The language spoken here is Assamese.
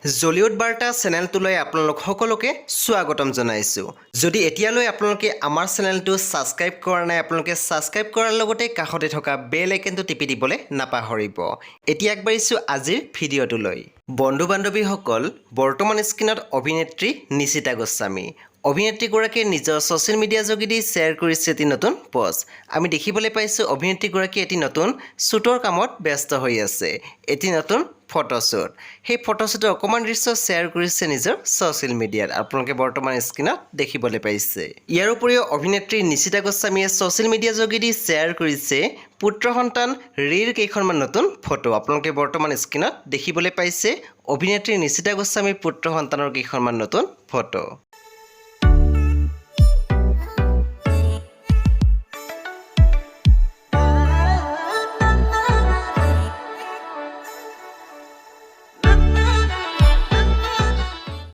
জলিউড বাৰ্তা চেনেলটোলৈ আপোনালোক সকলোকে স্বাগতম জনাইছোঁ। যদি এতিয়ালৈ আপোনালোকে আমাৰ চেনেলটো ছাবস্ক্ৰাইব কৰা নাই, আপোনালোকে ছাবস্ক্ৰাইব কৰাৰ লগতে কাষতে থকা বেল আইকনটো টিপি দিবলৈ নাপাহৰিব। এতিয়া আগবাঢ়িছোঁ আজিৰ ভিডিঅ'টোলৈ। বন্ধু বান্ধৱীসকল, বৰ্তমান স্ক্ৰীণত অভিনেত্ৰী নিশিতা গোস্বামী। অভিনেত্ৰীগৰাকীয়ে নিজৰ ছ'চিয়েল মিডিয়া যোগেদি শ্বেয়াৰ কৰিছে এটি নতুন পষ্ট। আমি দেখিবলৈ পাইছোঁ, অভিনেত্ৰীগৰাকীয়ে এটি নতুন শ্বুটৰ কামত ব্যস্ত হৈ আছে। এটি নতুন ফটোশ্বুট, সেই ফটোশ্বুটৰ অকণমান দৃশ্য শ্বেয়াৰ কৰিছে নিজৰ ছ'চিয়েল মিডিয়াত। আপোনালোকে বৰ্তমান স্ক্ৰীণত দেখিবলৈ পাইছে। ইয়াৰ উপৰিও অভিনেত্ৰী নিশিতা গোস্বামীয়ে ছ'চিয়েল মিডিয়া যোগেদি শ্বেয়াৰ কৰিছে পুত্ৰ সন্তান ৰীৰ কেইখনমান নতুন ফটো। আপোনালোকে বৰ্তমান স্ক্ৰীণত দেখিবলৈ পাইছে অভিনেত্ৰী নিশিতা গোস্বামীৰ পুত্ৰ সন্তানৰ কেইখনমান নতুন ফটো।